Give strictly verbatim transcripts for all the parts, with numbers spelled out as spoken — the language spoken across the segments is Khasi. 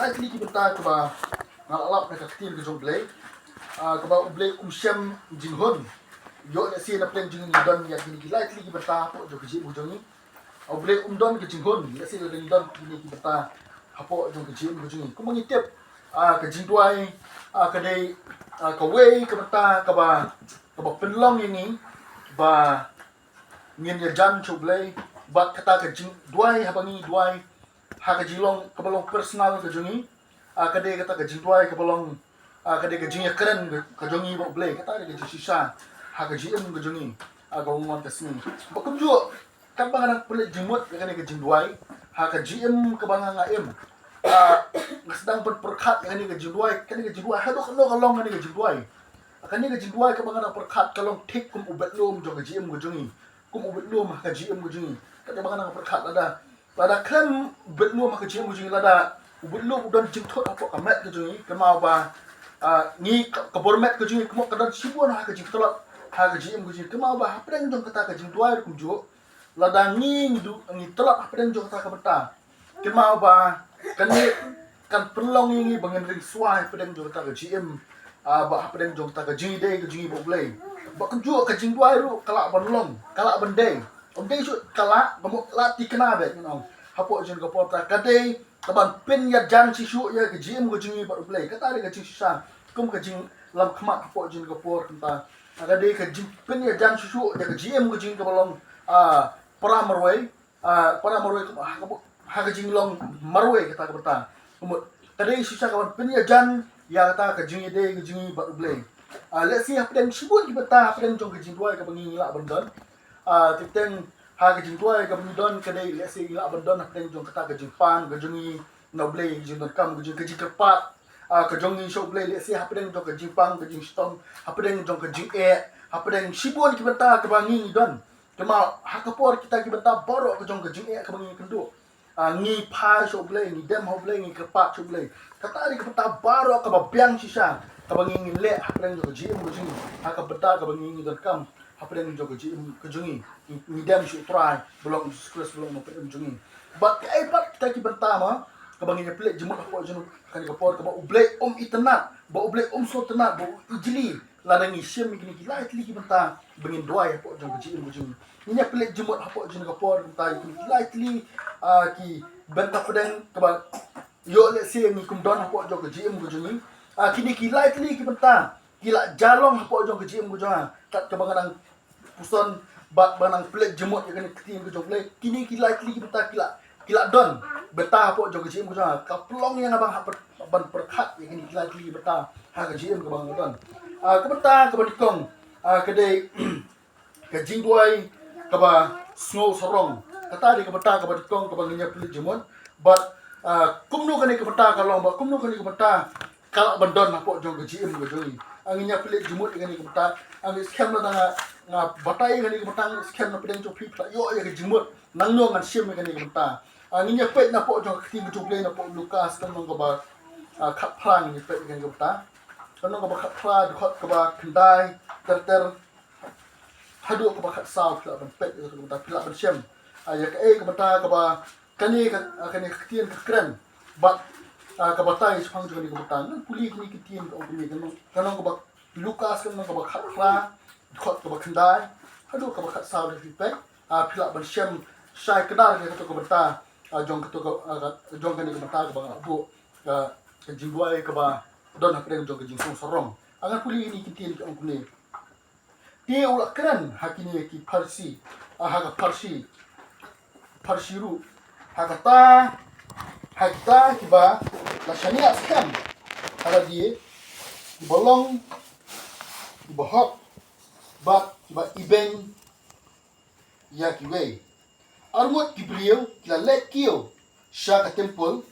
Lai tylli ki bynta kaba nga la lap na ka ktien ka jong U Blei. Ah, kaba U Blei um shem jinghun. Ïoh lehse na pdeng jong ngi don ïa kine ki lai tylli ki bynta hapoh jong ka jingim ka jong ngi. Ah, U Blei um don ka jinghun, lehse la dang don kine ki bynta hapoh jong ka jingim ka jong ngi. Kumba ngi tip, ah, ka jingduwai, ah, ka dei, ah, kawei ka bynta kaba, kaba pynlong ïa ngi ba ngin ïajan sha U Blei, bad kata ka jingduwai haba ngi duwai ha ka jinglong kaba long personal ka jong ngi. Ah, ka dei kata ka jingduwai kaba long, ah, ka dei ka jingïakren ka, ka jong ngi bad U Blei, kata dei ka jingshisha ha ka jingim ka jong ngi, ah, kaba mon ka sngi. Ba kumjuh, katba nga dang pynleit jingmut ïa kane ka jingduwai ha ka jingim kaba nga nga im, ah, nga sdang ban pyrkhat ïa kane ka jingduwai, kane ka jingduwai haduh katno ka long kane ka jingduwai. Kane ka jingduwai kaba nga dang pyrkhat ka long thik kum u beit lum jong ka jingim ka jong ngi. Kum u beit lum ha ka jingim ka jong ngi. Kata ba nga dang pyrkhat lada, lada khlem beit lum ha ka jingim ka jong ngi, lada u beit lum u don jingthut hapoh ka met ka jong ngi, kynmaw ba, ah, ngi ka, ka bor met ka jong ngi kumno ka don shibun ha ka jingtlot ha ka jingim ka jong ngi. Kynmaw ba hapdeng jong kata ka jingduwai ruh kumjuh, lada ngi, ngi du, ngi tlot hapdeng jong kata ka bynta, kynmaw ba kane kan pynlong ïa ngi ba ngin ring swai hapdeng jong kata ka jingim, ah, bad hapdeng jong kata ka jingïadei ka jong ngi bad U Blei. Ba kumjuh ka jingduwai ruh ka lah ban long, ka lah ban dei. Ym dei shuh ka lah, ka mut la thikna beit, ngan ong. Hapoh jong ka por, ta ka dei kaban pynïajan shisha ïa ka jingim ka jong ngi bad U Blei. Kata dei ka jingshisha kum ka jinglam khmat hapoh jong ka por, kumta. Ka dei ka jingpynïajan shisha ïa ka jingim ka jong ngi kaba long, ah, para marwei, ah, para marwei, ha ka, ha ka jinglong marwei kata ka bynta. Ka mut, ka dei shisha kaban pynïajan ïa kata ka jingïadei ka jong ngi bad U Blei. Ah, lehse hapdeng shibun ki bynta hapdeng jong ka jingduwai kaba ngi lah ban don. Ah, teng teng ha ka jingduwai kaba ngi don ka dei lehse ngi lah ban don hapdeng jong kata ka jingpang ka jong ngi na U Blei, ka jingdonkam ka jong, ka jingkyrpad, ah, ka jong ngi sha U Blei, lehse hapdeng jong ka jingpang ka jingshitom, hapdeng jong ka jingeh, hapdeng shibun ki bynta kaba ngi ngi don. Kynmaw ha ka por kita ki bynta baroh ka jong ka jingeh kaba ngi kynduh, ah, ngi phai sha U Blei, ngi dem ha U Blei, ngi kyrpad sha U Blei. Kata dei ka bynta baroh kaba biang shisha kaba ngi ngin leh hapdeng jong ka jingim ka jong ngi, ha ka bynta kaba ngi ngi donkam hapdeng jong ka jingim ka jong ngi. Ngi, ngi dem sha U Trai ba long Jisu Khrist ba long U Nongpynim jong ngi. Bad kaei pat kita ki bynta ma kaba ngin ïa pynleit jingmut hapoh jong kane ka por, kaba U Blei um itynnad, ba U Blei um sngewtynnad, ba u ijli lada ngi shim ïa kine ki lai tylli ki bynta ba ngin duwai hapoh jong ka jingim ka jong ngi. Ngin ïa pynleit jingmut hapoh jong ka por, bynta ïa kine ki lai tylli, ah, ki bynta pdeng kaba ïoh lehse ngi kum don hapoh jong ka jingim ka jong ngi. Ah, kine ki lai tylli ki bynta ki la jia long hapoh jong ka jingim ka jong nga. Kat kaba nga dang puson bad ba nga dang pynleit jingmut ïa kane ka ktien ka jong U Blei, kine ki lai tylli ki bynta ki la, ki la don bynta hapoh jong ka jingim ka jong nga. Ka pynlong ïa nga ba hap ban pyrkhat ïa kine ki lai tylli ki bynta ha ka jingim kaba nga don. Ah, ka bynta kaba nyngkong, ah, ka dei ka jingduwai kaba sngew sarong. Kata dei ka bynta kaba nyngkong kaba ngin ïa pynleit jingmut. Bad, ah, kumno kane ka bynta ka long, bad kumno kane ka bynta ka lah ban don hapoh jong ka jingim ka jong ngi. Ah, ngin ïa pynleit jingmut ïa kane ka bynta. Ah, ngi skhem lada nga, nga batai ïa kane ka bynta, ngi skhem na pdeng jong phi phi la ïoh ïa ka jingmut nangno ngan shim ïa kane ka bynta. Ah, ngin ïa peit napoh jong ka ktien ka jong U Blei napoh Lukas ka lynnong kaba, ah, khatphra, ngin ïa peit ïa kane ka bynta. Ka lynnong kaba khatphra, dkhot kaba khyndai ter ter haduh kaba khatsaw, phi lah ban peit ïa kata ka bynta, phi lah ban shem, ah, ïa kaei ka bynta kaba kane ka, ah, kane ka ktien ka kren bad, ah, ka batai shaphang jong kane ka bynta. Ngan pule kine ki ktien ka ong kumne, ka lynnong, ka lynnong kaba Lukas ka lynnong kaba khatphra, dkhot kaba khyndai haduh kaba khatsaw, lada phi peit, ah, phi lah ban shem shai kdar ïa kata ka bynta, ah, jong kata ka, ah, ka, jong kane ka bynta kaba nga la buh, ka, ka jingduwai kaba don hapdeng jong ka jingsngew sarong. Ah, ngan pule kine ki ktien ka ong kumne. Te u la kren ha kine ki Pharisi, ah, ha ka Pharisi, Pharisi ruh, ha kata, ha kita kiba la shaniah skhem ha lade, kiba long kiba hok bad kiba ibeiñ ïa kiwei. Arngut ki briew ki la leit kiew sha ka templ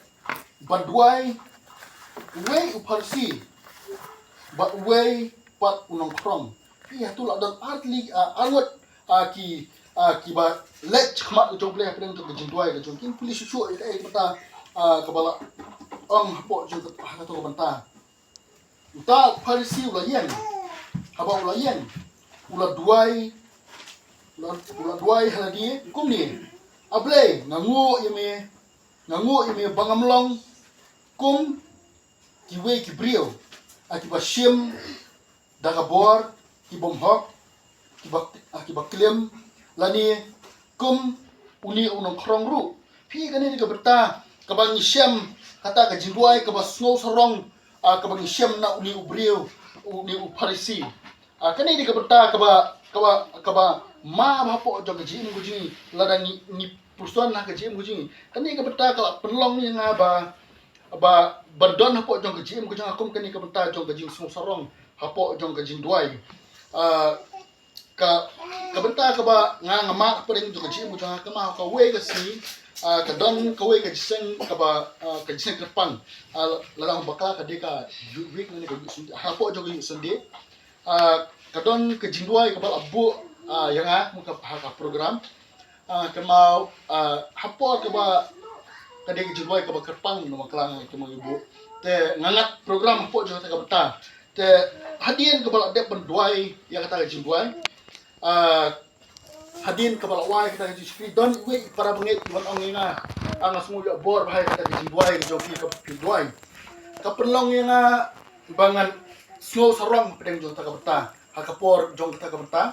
ban duwai, uwei u Pharisi bad uwei pat u nongkhrong. Phi, hato la don ar tylli, ah, arngut, ah, ki, ah, kiba leit shakhmat ka jong U Blei hapdeng jong ka jingduwai ka jong ki? Pule shuh shuh ïa kaei kata, ah, kaba la ong hapoh jong ka, ha kato ka bynta. Uta u Pharisi u la ïeng. Haba u la ïeng, u la duwai, u la, u la duwai ha lade kumne: A Blei, nga nguh ïa me, nga nguh ïa me ba ngam long kum kiwei ki briew, a, kiba shim da ka bor, ki bym hok, kiba, a, kiba klim, lane kum une u nongkhrong ruh. Phi, kane dei ka bynta kaba ngi shem, kata ka jingduwai kaba sngewsarong, a, kaba ngi shem na une u briew, une u Pharisi. A, kane dei ka bynta kaba, kaba, kaba map hapoh jong ka jingim ka jong ngi, lada ngi, ngi pyrshang ha ka jingim ka jong ngi. Kane ka bynta kaba pynlong ïa nga ba, ba, ban don hapoh jong ka jingim ka jong nga kum kane ka bynta jong ka jingsngewsarong hapoh jong ka jingduwai. A, ka, ka bynta kaba nga, nga map hapdeng jong ka jingim ka jong nga, ka map kawei ka sngi, a, ka don kawei ka jingïaseng kaba, a, ka jingïaseng kyrpang. A, lada ong bakla ka dei ka Youth Week ne ka Youth Sunday, hapoh jong ka Youth Sunday. A, ka don ka jingduwai kaba la buh, a, ïa nga, kum ka, ha ka program. A, ka map, a, ha por kaba ka dei ka jingduwai kaba kyrpang, namar ka la nga kum ngi buh. Te nga ngat program hapoh jong kata ka bynta. Te hadien kaba la dep ban duwai ïa kata ka jingduwai, a, hadien kaba la wai kata ka jingshakri, don iwei i para bangeit i wan ong ïa nga, a, nga sngew ïoh bor bha ïa kata ka jingduwai ka jong phi kaba phi duwai. Ka pynlong ïa nga ba ngan sngewsarong hapdeng jong kata ka bynta, ha ka por jong kata ka bynta.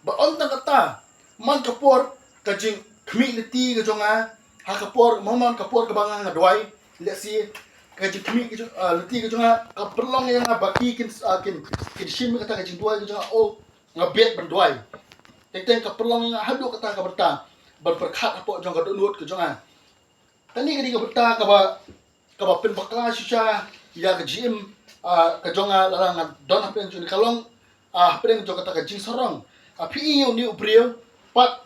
Ba ym tang kata, man ka por ka jingkhmih lynti ka jong nga, ha ka por, man, man ka por kaba nga, nga duwai, lehse ka jingkhmih ka jong, a, lynti ka jong nga ka pynlong ïa nga ba ki kin, a, kin, kin shim kata ka jingduwai ka jong nga, oh, nga bieit ban duwai. Teng teng ka pynlong ïa nga haduh kata ka bynta ban pyrkhat hapoh jong ka dohnud ka jong nga. Kane ka dei ka bynta kaba, kaba pynbakla shisha ïa ka jingim, a, ka jong nga lada nga don hapdeng jong ka, ka long, a, hapdeng jong kata ka jingsarong. A, phi i une u briew, pat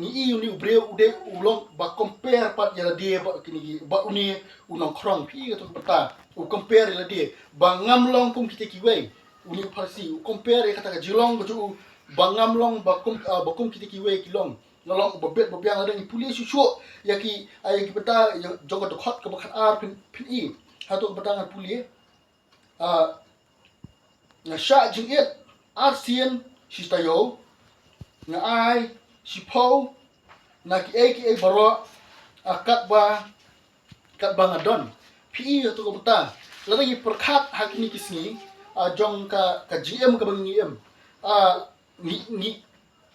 ngi i une u briew u dei u long ba compare pat ïa lade bad kine ki, bad une u nongkhrong. Phi i kato ka bynta, u compare ïa lade ba ngam long kum kita kiwei. Une u Pharisi u compare ïa kata ka jinglong ka jong u ba ngam long ba kum, a, ba kum kita kiwei ki long. Nga long uba bieit ba biang. Lada ngi pule shuh shuh ïa ki, a, ïa ki bynta, ïa jong ka dkhot kaba khatar, phin, phin i. Hato ka bynta ngan pule. A, nga shah jingit arsien shi taïew, nga ai shiphew na kiei kiei baroh, a, katba, katba nga don. Phi i ïa kato ka bynta. Lada ngi pyrkhat ha kine ki sngi, a, jong ka, ka jingim kaba ngi im, a, ngi, ngi,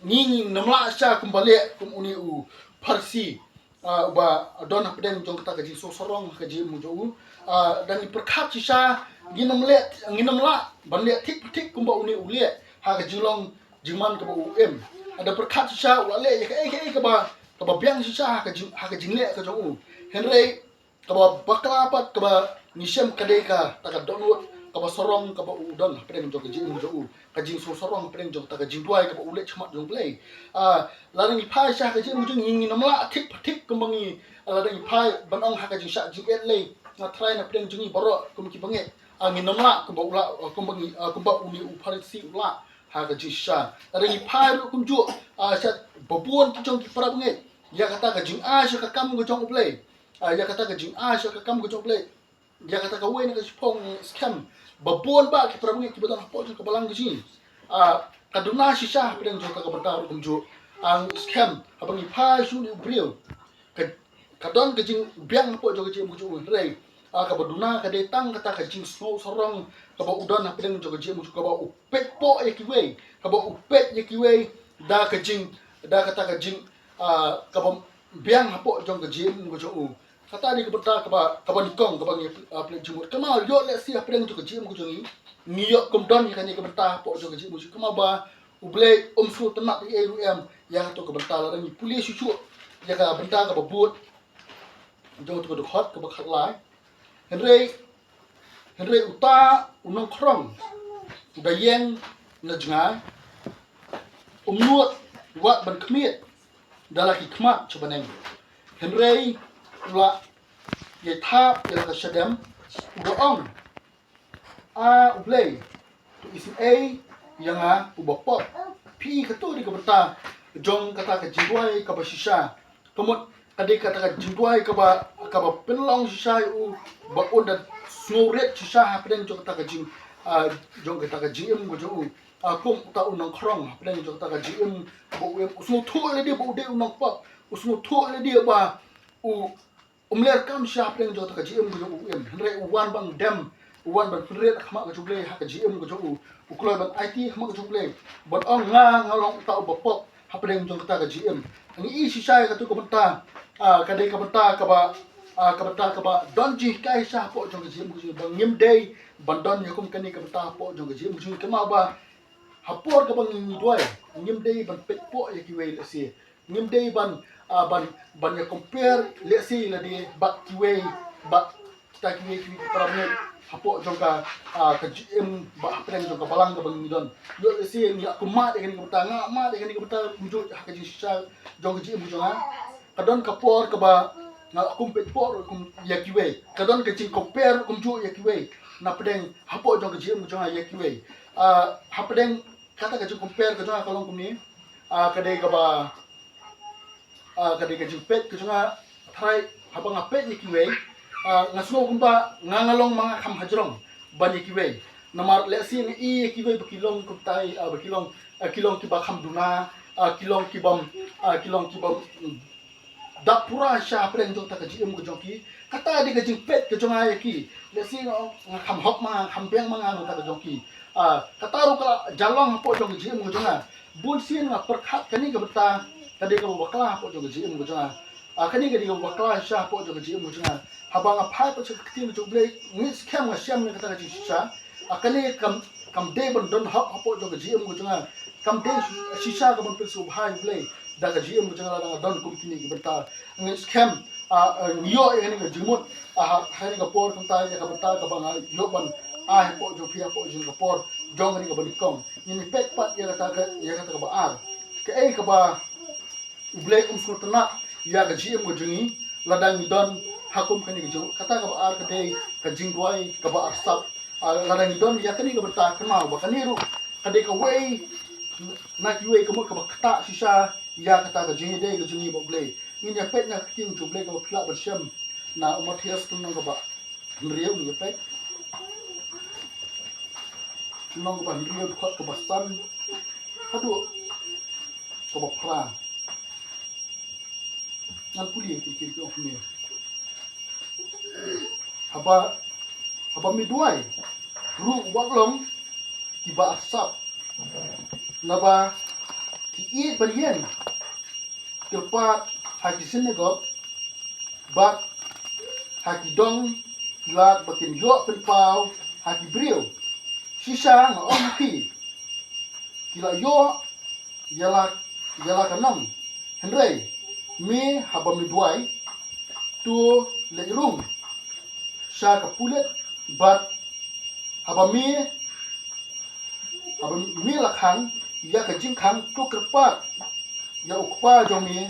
ngi, ngim lah shisha kumba leh kum une u Pharisi, a, uba don hapdeng jong kata ka jingsngewsarong ha ka jingim jong u. A, lada ngi pyrkhat shisha, ngim lah, ngim lah ban leh thik thik kumba une u leh ha ka jinglong jingman kaba u im. Lada pyrkhat shisha u la leh ïa kaei kaei kaba, kaba biang shisha ha ka jing, ha ka jingleh ka jong u. Hynrei kaba bakla pat kaba ngi shem ka dei kata ka dohnud kaba sarong kaba u don hapdeng jong ka jingim jong u, ka jingsngewsarong hapdeng jong kata ka jingduwai kaba u leh shakhmat jong U Blei. A, lada ngi phai sha ka jingim jong ngi, ngim lah thik thik kumba ngi, a, lada ngi phai ban ong ha ka jingshah jingit lei, nga trai na pdeng jong ngi baroh kum ki bangeit, a, ngim lah kumba u lah, a, kumba ngi, a, kumba une u Pharisi u lah ha ka jingshisha. Lada ngi phai ruh kumjuh, a, sha babun ki jong ki para bangeit ïa kata ka jingai sha ka kam ka jong U Blei. A, ïa kata ka jingai sha ka kam ka jong U Blei, ïa kata kawei na ka shiphew, ngi skhem ba bun bah ki para bangeit kiba don hapoh jong ka balang ka jong ngi, a, ka duna shisha hapdeng jong kata ka bynta ruh kumjuh. A, ngi skhem haba ngi phai sha une u briew, ka, ka don ka jingbiang hapoh jong ka jingim ka jong u, hynrei, a, kaba duna ka dei tang kata ka jingsngewsarong kaba u don hapdeng jong ka jingim ka jong u, kaba u peit poh ïa kiwei, kaba u peit ïa kiwei da ka jing, da kata ka jing, a, kaba biang hapoh jong ka jingim ka jong u. Kata dei ka bynta kaba, kaba nyngkong kaba ngi, a, pynleit jingmut. Kumno ïoh lehse hapdeng jong ka jingim ka jong ngi, ngi ïoh kum don ïa kane ka bynta hapoh jong ka jingim ka jong ngi. Kumno ba U Blei um sngewtynnat ei ei ruh em ïa kato ka bynta. Lada ngi pule shuh shuh ïa ka bynta kaba bud jong kato ka dkhot kaba khatlai. Hynrei, hynrei uta u nongkhrong u da ïeng na jngai, um nud wat ban khmied da la ki khmat sha bneng. Hynrei u la ïai thap ïa la ka shadem, u da ong, A U Blei, to isynei ïa nga uba pop. Phi, kato dei ka bynta jong kata ka jingduwai kaba shisha. Ka mut ka dei kata ka jingduwai kaba, kaba pynlong shisha ïa u ba un da sngewrit shisha hapdeng jong kata ka jing, a, jong kata ka jingim ka jong u. A, kum uta u nongkhrong hapdeng jong kata ka jingim ba u im, u sngewthuh ïa lade ba u dei u nongpop. U sngewthuh ïa lade ba u Um ler kam sha hapdeng jong kata ka jingim ka jong u, em. Hynrei u wan ban dem, u wan ban pynrit ha khmat ka jong U Blei ha ka jingim ka jong u. U kloi ban aiti ha khmat ka jong U Blei. Ban ong nga nga long uta uba pop hapdeng jong kata ka jingim. Ngi i shisha ïa katu ka bynta, ah, ka dei ka bynta kaba, ah, ka bynta kaba don jinghikai sha hapoh jong ka jingim ka jong u. Ba ngim dei ban don ïa kum kane ka bynta hapoh jong ka jingim ka jong u. Kynmaw ba ha por kaba ngi duwai, ngim dei ban peit poh ïa kiwei lehse. Ngim dei ban, ah, ban, ban ïa compare lehse lade bad kiwei, bad kita kiwei kiwei ki para bangeit hapoh jong ka, ah, ka jingim, bad hapdeng jong ka balang kaba ngi don. Ïoh lehse ngi ïa kum mad ïa kane ka bynta, nga mad ïa kane ka bynta kumjuh ha ka jingshisha jong ka jingim jong nga. Ka don ka por kaba nga kum peit poh ruh kum ïa kiwei. Ka don ka jing compare ruh kumjuh ïa kiwei. Na pdeng hapoh jong ka jingim jong nga ïa kiwei. Ah, hapdeng kata ka jing compare ka jong nga ka long kumne. Ah, ka dei kaba, ah, ka dei ka jingpeit ka jong nga, tharai haba nga peit ïa kiwei, ah, nga sngew kumba nga nga long ma nga kham hajrong ban ïa kiwei. Namar lehse nga i ïa kiwei ba ki long kumtai, ah, ba ki long, ah, ki long kiba kham duna, ah, ki long kibym, ah, ki long kibym, mm, dap pura sha hapdeng jong kata ka jingim ka jong ki. Kata dei ka jingpeit ka jong nga ïa ki. Lehse nga, nga kham hok ma nga, kham biang ma nga na kata ka jong ki. Ah, kata ruh ka la jia long hapoh jong ka jingim ka jong nga. Bun sien nga pyrkhat kane ka bynta ka dei kaba bakla hapoh jong ka jingim ka jong nga. Ah, kane ka dei kaba bakla shisha hapoh jong ka jingim ka jong nga. Haba nga phai pat sha ka ktien ka jong U Blei, ngeit skhem nga shem na kata ka jingshisha. Ah, kane kam, kam dei ban don hok hapoh jong ka jingim ka jong nga. Kam dei shisha kaban pynsngewbha ïa U Blei da ka jingim ka jong nga lada nga don kum kine ki bynta. Ngeit skhem, ah, ah, ngi ïoh ïa kane ka jingmut, ah, ha kane ka por kumta ïa ka bynta kaba nga ïoh ban ai hapoh jong phi hapoh jong ka por jong kane kaba nyngkong. Ngin ïa peit pat ïa kata ka, ïa kata kaba ar. Kaei kaba U Blei um sngewtynnat ïa ka jingim ka jong ngi lada ngi don ha kum kane ka jingmut. Kata kaba ar ka dei ka jingduwai kaba arsap. Ah, lada ngi don ïa kane ka bynta, kynmaw ba kane ruh ka dei kawei na kiwei ka mut kaba ktah shisha ïa kata ka jingïadei ka jong ngi bad U Blei. Ngin ïa peit na ka ktien jong U Blei kaba phi lah ban shem na u Mathaios lynnong kaba hynriew, ngin ïa peit. Lynnong kaba hynriew, dkhot kaba san haduh kaba phra. Ngan pule ki, ki, ki ong kumne. Haba, haba me duwai ruh wat long kiba arsap. Naba ki ïeit ban ïeng kyrpad ha ki synagog bad ha ki dong ki lad ba kin ïoh pynpaw ha ki briew. Shisha nga ong ha phi, ki la ïoh ïa la, ïa la ka nong. Hynrei me, haba me duwai, to leit rung sha ka pulit, bad haba me, haba me la khang ïa ka jingkhang, to kyrpad ïa U Kpa jong me,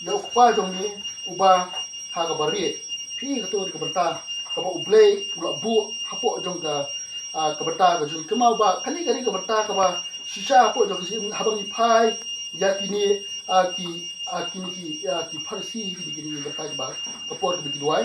ïa U Kpa jong me uba ha kaba rieh. Phi, kato ka dei ka bynta kaba U Blei u la buh hapoh jong ka, ah, ka bynta ka jong, kynmaw ba kane ka dei ka bynta kaba shisha hapoh jong ka jingim. Haba ngi phai ïa kine, ah, ki, ah, kine ki, ah, ki Pharisi, kine, kine ki bynta kiba, ka por kaba ki duwai,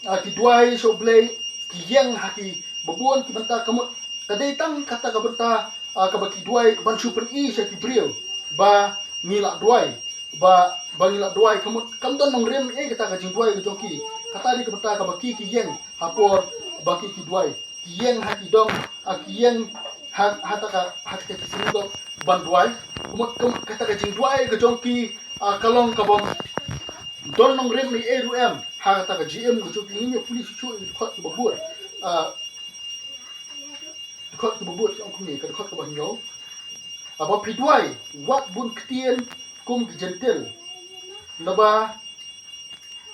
ah, ki duwai sha U Blei, ki ïeng ha kiba bun ki bynta, ka mut ka dei tang kata ka bynta, ah, kaba ki duwai ban shu pyni sha ki briew ba ngi la duwai, ba, ba ngi la duwai. Ka mut kam don nongrim ei kata ka jingduwai ka jong ki. Kata dei ka bynta kaba ki, ki ïeng ha por ba ki, ki duwai. Ki ïeng ha ki dong, ah, ki ïeng ha, ha kata ka, ha kata ki synagog ban duwai. Ka mut, ka mut kata ka jingduwai ka jong ki, ah, ka long kabym don nongrim ei ei ruh em ha kata ka jingim ka jong ki. Ngin ïa pule shuh shuh ïa ki dkhot kiba bud. Ah, dkhot kiba bud ki ong kumne, ka dkhot kaba hynñiew. Haba phi duwai, wat bun ktien kum ki Jentil. Naba,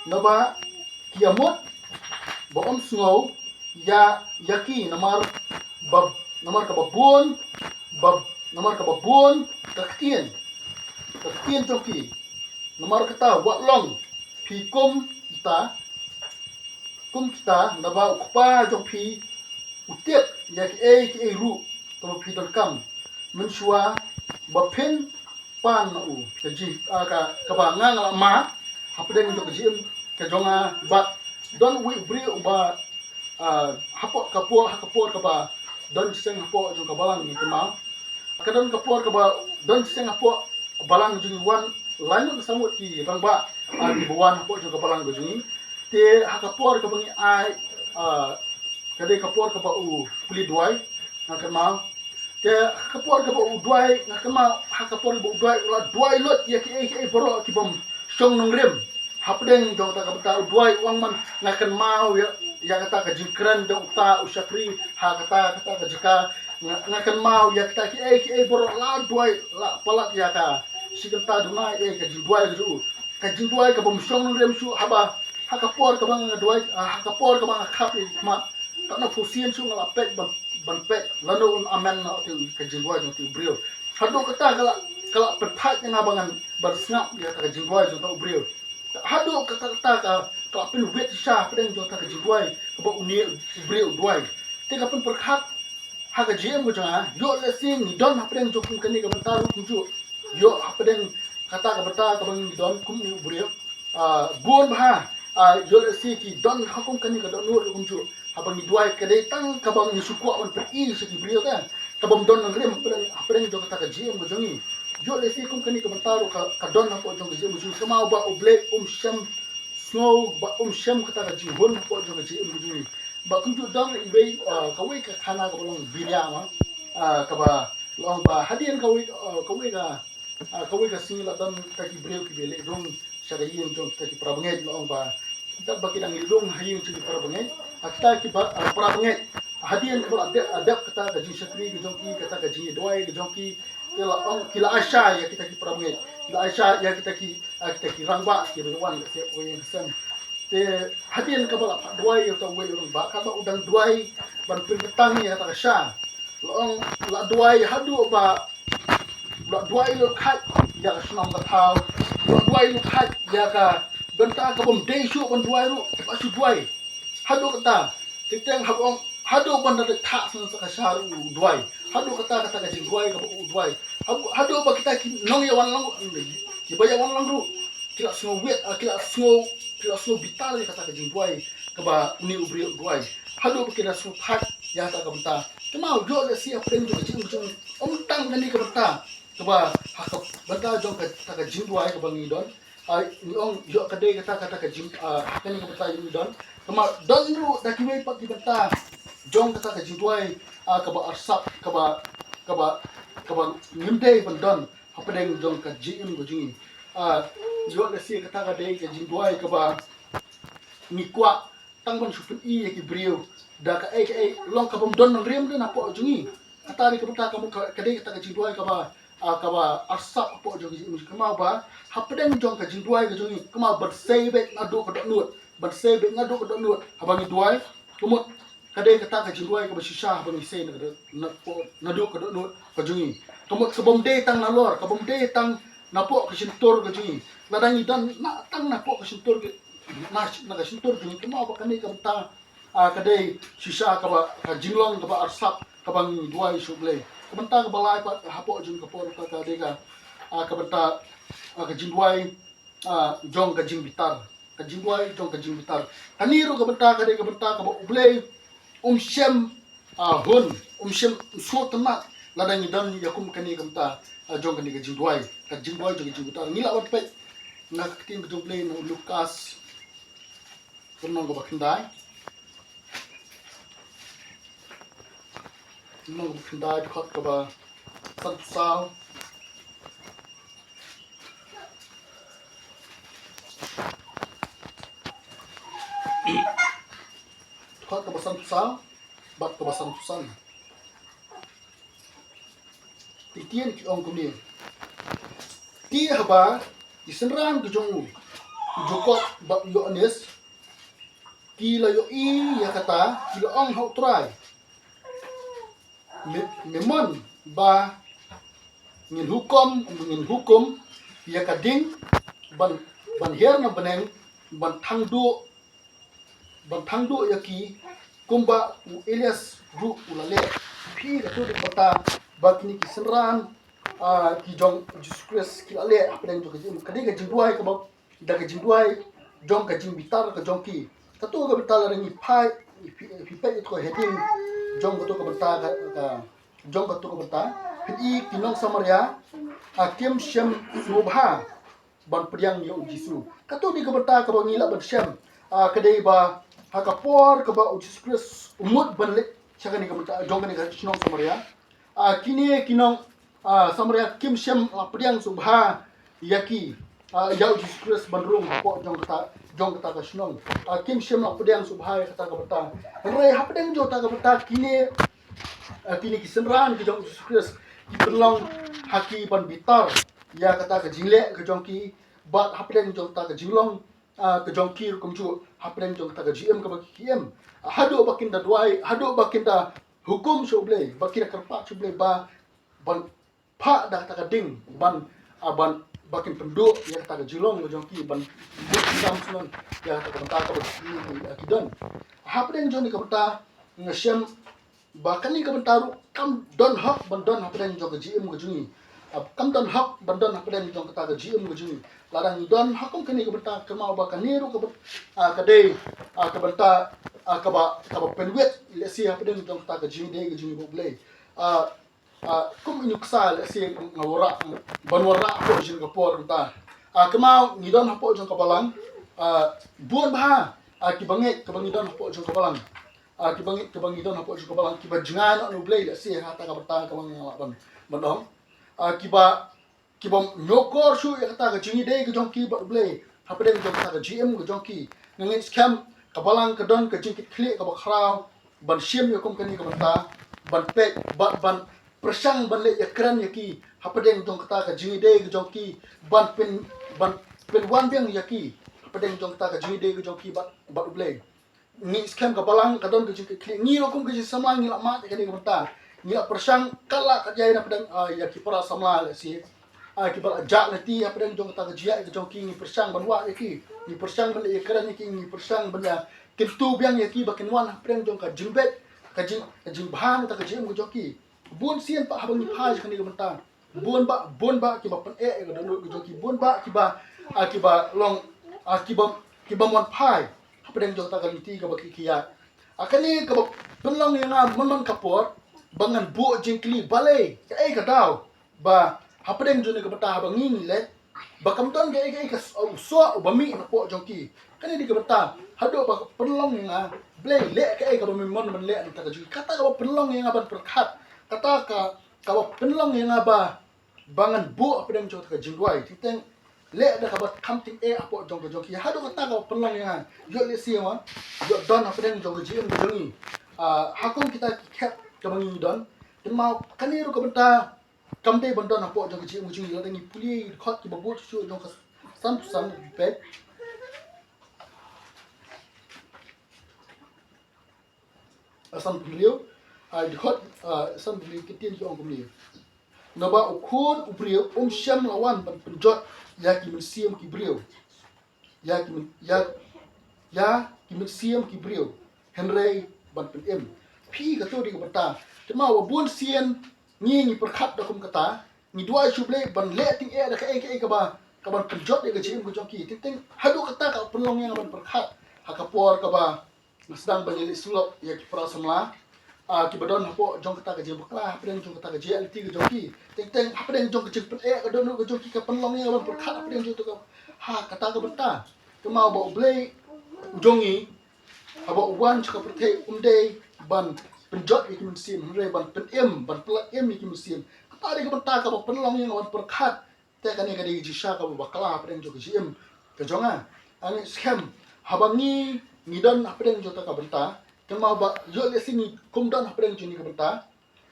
naba ki ïamut ba ym sngew ïa, ïa ki namar ba, namar kaba bun, ba, namar kaba bun ka ktien, ka ktien jong ki. Namar kata wat long phi kum kita, kum kita, naba U Kpa jong phi u tip ïa kiei kiei ruh kaba phi donkam mynshuwa ba phin pan na u. Ka jing, ah, ka, kaba nga nga la mad hapdeng jong ka jingim ka jong nga, bad don uwei u briew uba, ah, hapoh ka por, ha ka por kaba don jingïaseng hapoh jong ka balang, ngi kynmaw. Ka don ka por kaba don jingïaseng hapoh balang jong ngi, wan Laingut na saw ngut ki rangbah, ah, kiba wan hapoh jong ka balang ka jong ngi. Te ha ka por kaba ngi ai, ah, ka dei ka por kaba u plie duwai, nga kynmaw. Te ha ka por kaba u duwai, nga kynmaw, ha ka por kaba u duwai, u la duwai lut ïa kiei kiei baroh ki bym shong nongrim. Hapdeng jong kata ka bynta u duwai u ong man, nga kynmaw ïa, ïa kata ka jingkren jong uta u shakri ha kata, kata ka jaka. Nga, nga kynmaw ïa kita kiei kiei baroh, la duwai, la palat ïa ka shi kynta duna, eh, ka jingduwai ka jong u. Ka jingduwai ka bym shong nongrim shuh, haba ha ka por kaba nga duwai, ah, ha ka por kaba nga khap ïa ki khmat, katno phew sien shuh nga la peit ban, ban peit lano un amen na uta ka jingduwai jong uta u briew. Haduh kata ka la, ka la pynthait ïa nga ba ngan ban sngap ïa kata ka jingduwai jong uta u briew. Haduh kata, kata ka, ka la pynwit shisha hapdeng jong kata ka jingduwai kaba une u briew u duwai. Te ka pynpyrkhat ha ka jingim ka jong nga, ïoh lehse ngi don hapdeng jong kum kane ka bynta ruh kumjuh. Ïoh hapdeng kata ka bynta kaba ngi don kum une u briew, ah, bun bha, ah, ïoh lehse ki don ha kum kane ka dohnud ruh kumjuh. Haba ngi duwai ka dei tang kaba ngi shu kwah ban pyni sha ki briew te, ka bym don nongrim hapdeng, hapdeng jong kata ka jingim ka jong ngi. Ïoh lehse kum kane ka bynta ruh ka, ka don hapoh jong ka jingim ka jong ngi. Kynmaw ba U Blei um shym sngew, ba um shem kata ka jinghun hapoh jong ka jingim ka jong ngi. Ba kumjuh don iwei, ah, kawei ka khana kaba long Biria ma, ah, kaba long ba hadien kawei, ah, kawei ka, ah, kawei ka sngi la don kita ki briew kiba leit rung sha ka ïing jong kita ki parabangeit, long ba kita ba ki dang leit rung ha ïing jong ki parabangeit, ah, kita ki ba, ah, parabangeit hadien kaba la dep, ah, dep kata ka jingshakri ka jong ki, kata ka jingïaduwai ka jong ki, ki la ong, ki la ai sha ïa kita ki parabangeit, ki la ai sha ïa kita ki, ah, kita ki rangbah kiba wan lehse ha ka ïing ka sem. Te hadien kaba la phah duwai ïa uta uwei u rangbah, kaba u dang duwai ban pynkyntang ïa kata ka sha, la ong, la duwai haduh ba, la duwai lut khat ïa ka shnong ka thaw, la duwai lut khat ïa ka bynta ka bym dei shuh ban duwai ruh, la shu duwai. Haduh kata, te teng haba ong, haduh ban da thah shen sa ka sha ruh u duwai. Haduh kata, kata ka jingduwai kaba u duwai. Haduh, haduh ba kita ki nongïawan lang, kiba ïawan lang ruh, ki la sngew wit, ah, ki la sngew, ki la sngew bitar ïa kata ka jingduwai kaba une u briew u duwai. Haduh ba ki la sngew thait ïa kata ka bynta. Kynmaw, ïoh lehse hapdeng jong ka jingim jong, ym tang kane ka bynta kaba ha ka bynta jong kata ka jingduwai kaba ngi don. Ah, ngi ong ïoh ka dei kata, kata ka jing, ah, kane ka bynta ngi don. Kynmaw don ruh da kiwei pat ki bynta jong kata ka jingduwai, ah, kaba arsap, kaba, kaba, kaba ngim dei ban don hapdeng jong ka jingim ka jong ngi. Ah, ïoh lehse kata ka dei ka jingduwai kaba ngi kwah tang ban shu pyni ïa ki briew da kaei kaei, long ka bym don nongrim ruh hapoh jong ngi. Kata dei ka bynta ka mut ka, ka dei kata ka jingduwai kaba, ah, kaba arsap hapoh jong ka jingim. Kynmaw ba hapdeng jong ka jingduwai ka jong ngi, kynmaw ban sei beit naduh ka dohnud, ban sei beit naduh ka dohnud haba ngi duwai. Ka mut ka dei kata ka jingduwai kaba shisha haba ngi sei na ka doh-, na po-, naduh ka dohnud ka jong ngi. Ka mut ka bym dei tang nalor, ka bym dei tang napoh ka shyntur ka jong ngi. Lada ngi don na tang napoh ka shyntur ka, na, na ka shyntur ka jong ngi, kynmaw ba kane ka bynta, ah, ka dei shisha kaba, ka jinglong kaba arsap kaba ngi duwai sha U Blei. Ka bynta kaba lai pat hapoh jong ka por ka, ka dei ka, ah, ka bynta, ah, ka jingduwai, ah, jong ka jingbitar. Ka jingduwai jong ka jingbitar. Kane ruh ka bynta ka dei ka bynta kaba U Blei um shem, ah, hun, um shem, um sngewtynnat lada ngi don ïa kum kane ka bynta, ah, jong kane ka jingduwai. Ka jingduwai jong ka jingbitar. Ngi lah ban peit na ka ktien ka jong U Blei na u Lukas, lynnong kaba khyndai. Lynnong kaba khyndai, dkhot kaba sanphew saw. Dkhot kaba sanphew saw bad kaba sanphew san. Ki ktien ki ong kumne. Te haba ki synran ki jong u, u Jakob bad u Ïoannis, ki la ïohi ïa kata, ki la ong ha U Trai, me, me mon ba ngin hukum, ngin hukum ïa ka ding ban, ban hiar na bneng, ban thang duh, ban thang duh ïa ki, kumba u Elias ruh u la leh. Phi, kato ka bynta ba kine ki synran, ah, ki jong Jisu Khrist ki la leh hapdeng jong ka jing, ka dei ka jingduwai kaba, da ka jingduwai jong ka jingbitar ka jong ki. Kato ka bynta lada ngi phai, phi, phi peit ïa ka heading jong kato ka bynta ka, ka, jong kato ka bynta. Phin i ki nong Samaria, ah, kim shym sngewbha ban pdiang ïa u Jisu. Kato dei ka bynta kaba ngi lah ban shem. Ah, ka dei ba ha ka por kaba u Jisu Khrist u mut ban leit sha kane ka bynta jong kane ka shnong Samaria. Ah, kine ki nong, ah, Samaria kim shem lah pdiang sngewbha ïa ki, ah, ïa u Jisu Khrist ban rung hapoh jong kata, jong kata ka shnong. Ah, kim shem lah pdiang sngewbha ïa kata ka bynta. Hynrei hapdeng jong kata ka bynta kine, ah, kine ki synran ki jong u Jisu Khrist ki pynlong ha ki ban bitar ïa kata ka jingleh ka jong ki, bad hapdeng jong kata ka jinglong, ah, ka jong ki ruh kumjuh hapdeng jong kata ka jingim kaba ki im. Haduh ba kin da duwai, haduh ba kin da hukum sha u Blei, ba kin da kyrpad sha u Blei ba ban phah da kata ka ding ban, ah, ban ba kin pynduh ïa kata ka jinglong ka jong ki, ban buh kam shnong ïa kata ka bynta kaba ki, ah, ki don. Hapdeng jong kane ka bynta nga shem ba kane ka bynta ruh kam don hok ban don hapdeng jong ka jingim ka jong ngi. Ah, kam don hok ban don hapdeng jong kata ka jingim ka jong ngi. Lada ngi don hok kum kane ka bynta, kynmaw ba kane ruh ka byn-, ah, ka dei, ah, ka bynta, ah, kaba, kaba pynwit lehse hapdeng jong kata ka jingdei ka jong ngi bad u Blei. Ah, ah, kum i nuksa lehse nga wanrah, ban wanrah hapoh jong ka por kata. Ah, kynmaw ngi don hapoh jong ka balang, ah, bun bha, ah, kiba ngeit kaba ngi don hapoh jong ka balang. Ah, kiba ngi, kiba ngi don hapoh jong ka balang, kiba jngai noh na u Blei lehse ha kata ka bynta kaba nga lah ban, ban ong. Ah, kiba, kiba ñiewkor shuh ïa kata ka jingïadei ka jong ki bad u Blei hapdeng jong kata ka jingim ka jong ki. Nga ngeit skhem ka balang ka don ka jingkitkhlieh kaba khraw ban shim ïa kum kane ka bynta, ban peit bad ban pyrshang ban leh ïakren ïa ki hapdeng jong kata ka jingïadei ka jong ki, ban pyn, ban pynwan biang ïa ki hapdeng jong kata ka jingïadei ka jong ki bad, bad u Blei. Ngi skhem ka balang ka don ka jingkitkhlieh. Ngi ruh kum ka jingsamla ngi lah mad ïa kane ka bynta. Ngi lah pyrshang katba lah kat ïa na pdeng, ah, ïa ki para samla lehse, ah, kiba lah jah lynti hapdeng jong kata ka jingïaid ka jong ki, ngi pyrshang ban wad ïa ki. Ngi pyrshang ban ïakren ïa ki, ngi pyrshang ban ïakyntu biang ïa ki ba kin wan hapdeng jong ka jingbeit, ka jing, ka jingbha na kata ka jingim ka jong ki. Bun sien pat haba ngi phai sha kane ka bynta, bun bah, bun bah kiba pyneh ïa ka dohnud ka jong ki, bun bah kiba, ah, kiba long, ah, kiba, kiba mon phai hapdeng jong kata ka lynti kaba ki, ki ïaid. Ah, kane kaba pynlong ïa nga man man ka por ba ngan buh jingkylli balei, kaei ka daw ba hapdeng jong kane ka bynta haba ngi, ngi leit ba kam don kaei kaei ka s-, u soh uba mih napoh jong ki. Kane dei ka bynta haduh ba ka pynlong ïa nga, Blei, leh kaei kaba me mon ban leh na kata ka jong ki. Kata kaba pynlong ïa nga ban pyrkhat, kata ka, kaba pynlong ïa nga ba, ba ngan buh hapdeng jong kata ka jingduwai. Teng teng leh da kaba kham tyngeh hapoh jong ka jong ki. Haduh kata kaba pynlong ïa nga. Ïoh lehse wan, ïoh don hapdeng jong ka jingim ka jong ngi. Ah, ha kum kita ki khep kaba ngi don. Kynmaw kane ruh ka bynta kam dei ban don hapoh jong ka jingim ka jong ngi. Lada ngi pule dkhot kiba bud shuh jong ka San Psalm, peit. Ah, San Psalm, ah, dkhot, ah, San Psalm ka ktien ka ong kumne. Naba u khun u briew um shym la wan ban pynjot ïa ki mynsiem ki briew. Ïa ki myn-, ïa, ïa ki mynsiem ki briew, hynrei ban pynim. Phi, kato dei ka bynta. Te ma wa bun sien ngi, ngi pyrkhat da kum kata, ngi duwai sha u Blei ban leh tyngeh da kaei kaei kaba, kaban pynjot ïa ka jingim ka jong ki. Teng teng haduh kata ka pynlong ïa nga ban pyrkhat ha ka por kaba nga sdang ban ïaleh syllok ïa ki para samla, ah, kiba don hapoh jong kata ka jingbakla, hapdeng jong kata ka jingïaid lynti ka jong ki. Teng teng hapdeng jong ka jingpyneh ka dohnud ka jong ki, ka pynlong ïa nga ban pyrkhat hapdeng jong kata ka, ha kata ka bynta. Te ma ba u Blei u jong ngi, haba u wan sha ka pyrthei, um dei ban pynjot ïa ki mynsiem, hynrei ban pynim, ban pyllait im ïa ki mynsiem. Kata dei ka bynta kaba pynlong ïa nga ban pyrkhat. Te kane ka dei ka jingshisha kaba bakla hapdeng jong ka jingim ka jong nga. Nga ngeit skhem haba ngi, ngi don hapdeng jong kata ka bynta, kynmaw ba ïoh lehse ngi kum don hapdeng jong kane ka bynta,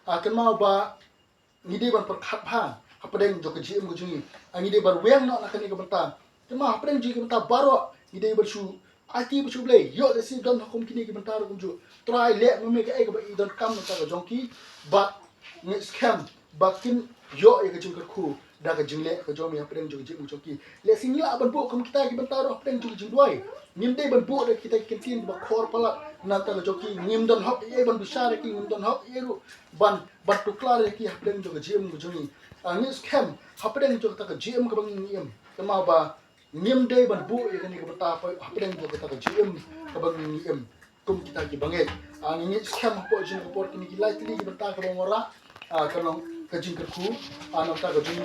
ah, kynmaw ba ngi dei ban pyrkhat bha hapdeng jong ka jingim ka jong ngi. Ah, ngi dei ban weng noh na kane ka bynta. Kynmaw hapdeng jong ka bynta baroh ngi dei ban shu aiti bad sha u Blei. Ïoh lehse don ha kum kine ki bynta ruh kumjuh. Trai, leh ma me kaei kaba i donkam na ka bynta ka jong ki, bad nga ngeit skhem ba kin ïoh ïa ka jingkyrkhu da ka jingleh ka jong me hapdeng jong ka jingim ka jong ki. Lehse ngi lah ban buh kum kita ki bynta ruh hapdeng jong ka jingduwai. Ngim dei ban buh da kita ki ktien ba khor palat na ka bynta ka jong ki. Ngim don hok ei ei ban bishar ïa ki, ngim don hok ei ei ruh ban, ban tuklar ïa ki hapdeng jong ka jingim ka jong ngi. Ah, nga ngeit skhem hapdeng jong kata ka jingim kaba ngi im, kynmaw ba ngim dei ban buh ïa kane ka bynta hapdeng jong kata ka jingim kaba ngi im. Kum kita kiba ngeit, ah, nga ngeit skhem hapoh jong ka por kine ki lai tylli ki bynta kaba nga wanrah, ah, ka long ka jingkyrkhu, ah, na ka bynta ka jingim.